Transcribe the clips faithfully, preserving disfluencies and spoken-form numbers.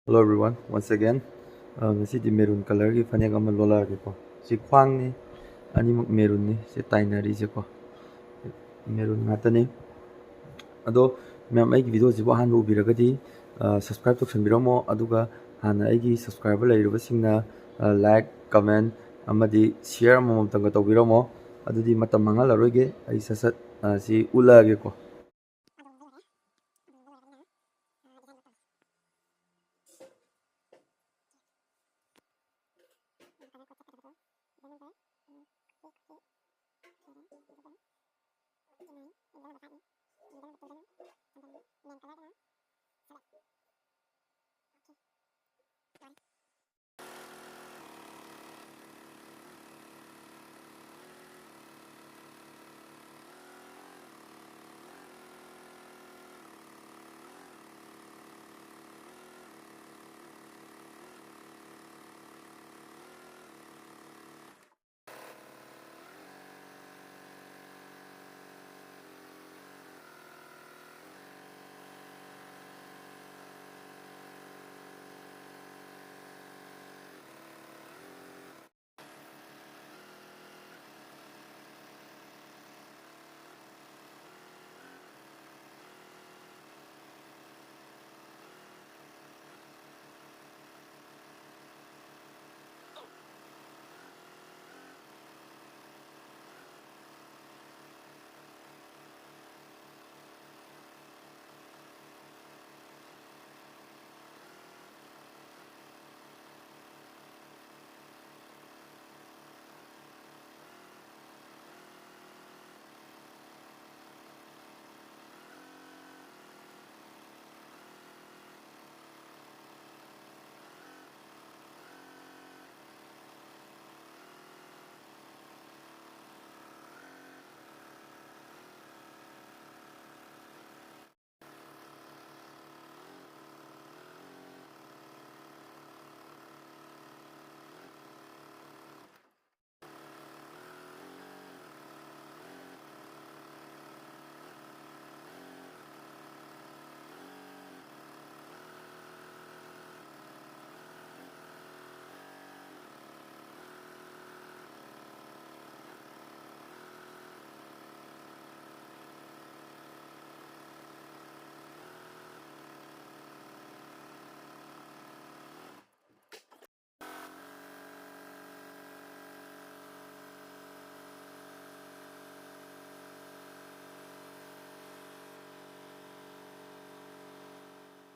Hello everyone, once again. ꯑ, ꯉꯁꯤꯗꯤ maroon colorꯒꯤ ꯐꯅꯦꯛ ꯑꯃ ꯂꯣꯜꯂꯛꯑꯒꯦꯀꯣ꯫ ꯁꯤ ꯈ꯭ꯋꯥꯡꯅꯤ, ꯑꯅꯤꯃꯛ maroonꯅꯤ꯫ ꯁꯤ ꯇꯥꯏꯅꯔꯤꯁꯦꯀꯣ, maroon ꯉꯥꯛꯇꯅꯤ꯫ ꯑꯗꯣ ꯃꯌꯥꯝ, ꯑꯩꯒꯤ videoꯁꯤꯕꯨ ꯑꯍꯥꯟꯕ ꯎꯕꯤꯔꯒꯗꯤ, ꯑ, subscribe ꯇꯧꯁꯟꯕꯤꯔꯝꯃꯣ꯫ ꯑꯗꯨꯒ ꯍꯥꯟꯅ ꯑꯩꯒꯤ subscriber ꯂꯩꯔꯕꯁꯤꯡꯅ, ꯑ, like, comment ꯑꯃꯗꯤ share ꯑꯃꯃꯝꯇꯪꯒ ꯇꯧꯕꯤꯔꯝꯃꯣ꯫ ꯑꯗꯨꯗꯤ ꯃꯇꯝ ꯃꯥꯡꯍꯜꯂꯔꯣꯏꯒꯦ, ꯑꯩ ꯁꯠ ꯁꯠ, ꯑ, ꯁꯤ ꯎꯠꯂꯛꯑꯒꯦꯀꯣ꯫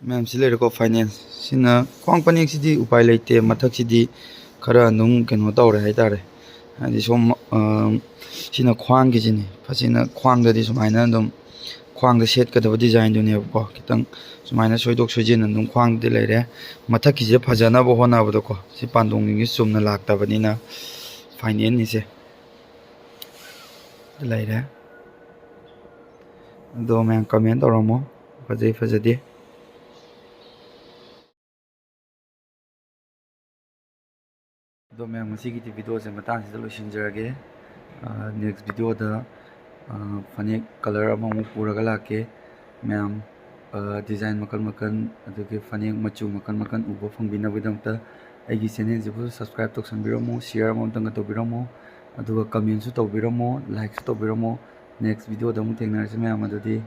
ꯃꯌꯥꯝꯁꯤ ꯂꯩꯔꯦꯀꯣ, ꯐꯥꯏꯅꯦꯜ꯫ ꯁꯤꯅ ꯈ꯭ꯋꯥꯡ ꯐꯅꯦꯛꯁꯤꯗꯤ ꯎꯄꯥꯏ ꯂꯩꯇꯦ, ꯃꯊꯛꯁꯤꯗꯤ ꯈꯔ ꯑꯗꯨꯝ ꯀꯩꯅꯣ ꯇꯧꯔꯦ ꯍꯥꯏꯇꯥꯔꯦ꯫ ꯍꯥꯏꯗꯤ ꯁꯣꯝ, ꯑ, ꯁꯤꯅ ꯈ꯭ꯋꯥꯡꯒꯤꯁꯤꯅꯤ꯫ ꯐꯁꯤꯅ ꯈ꯭ꯋꯥꯡꯗꯗꯤ ꯁꯨꯃꯥꯏꯅ ꯑꯗꯨꯝ ꯈ꯭ꯋꯥꯡꯗ ꯁꯦꯠꯀꯗꯕ ꯗꯤꯖꯥꯏꯟꯗꯨꯅꯦꯕꯀꯣ꯫ ꯈꯤꯇꯪ ꯁꯨꯃꯥꯏꯅ ꯁꯣꯏꯗꯣꯛ ꯁꯣꯏꯖꯤꯟ ꯑꯗꯨꯝ ꯈ꯭ꯋꯥꯡꯗꯗꯤ ꯂꯩꯔꯦ꯫ ꯃꯊꯛꯀꯤꯁꯤꯗ ꯐꯖꯅꯕ ꯍꯣꯠꯅꯕꯗꯀꯣ, ꯁꯤ ꯄꯥꯟꯗꯣꯡꯁꯤꯡꯁꯦ ꯆꯨꯝꯅ ꯂꯥꯛꯇꯕꯅꯤꯅ ꯐꯥꯏꯅꯦꯜꯅꯤꯁꯦ ꯂꯩꯔꯦ꯫ ꯑꯗꯣ ꯃꯌꯥꯝ ꯀꯃꯦꯟ ꯇꯧꯔꯝꯃꯣ, ꯐꯖꯩ ꯐꯖꯗꯦ꯫ ꯑꯗꯣ ꯃꯌꯥꯝ, ꯉꯁꯤꯒꯤꯗꯤ ꯚꯤꯗꯤꯑꯣꯁꯦ ꯃꯇꯥꯡꯁꯤꯗ ꯂꯣꯏꯁꯤꯟꯖꯔꯒꯦ꯫ ꯅꯦꯛꯁ ꯚꯤꯗꯤꯑꯣꯗ ꯐꯅꯦꯛ ꯀꯂꯔ ꯑꯃꯃꯨꯛ ꯄꯨꯔꯒ ꯂꯥꯛꯀꯦ꯫ ꯃꯌꯥꯝ, ꯗꯤꯖꯥꯏꯟ ꯃꯈꯜ ꯃꯈꯜ, ꯑꯗꯨꯒꯤ ꯐꯅꯦꯛ ꯃꯆꯨ ꯃꯈꯜ ꯃꯈꯜ ꯎꯕ ꯐꯪꯕꯤꯅꯕꯒꯤꯗꯃꯛꯇ ꯑꯩꯒꯤ ꯆꯦꯅꯦꯜꯁꯤꯕꯨ ꯁꯕꯁꯀ꯭ꯔꯥꯏꯕ ꯇꯧꯁꯟꯕꯤꯔꯝꯃꯣ, ꯁꯤꯌꯔ ꯑꯃ ꯑꯝꯇꯪꯒ ꯇꯧꯕꯤꯔꯝꯃꯣ, ꯑꯗꯨꯒ ꯀꯃꯦꯟꯁꯨ ꯇꯧꯕꯤꯔꯝꯃꯣ, ꯂꯥꯏꯛꯁꯨ ꯇꯧꯕꯤꯔꯝꯃꯣ꯫ ꯅꯦꯛꯁ ꯚꯤꯗꯤꯑꯣꯗ ꯑꯃꯨꯛ ꯊꯦꯡꯅꯔꯁꯤ ꯃꯌꯥꯝ, ꯑꯗꯨꯗꯤ꯫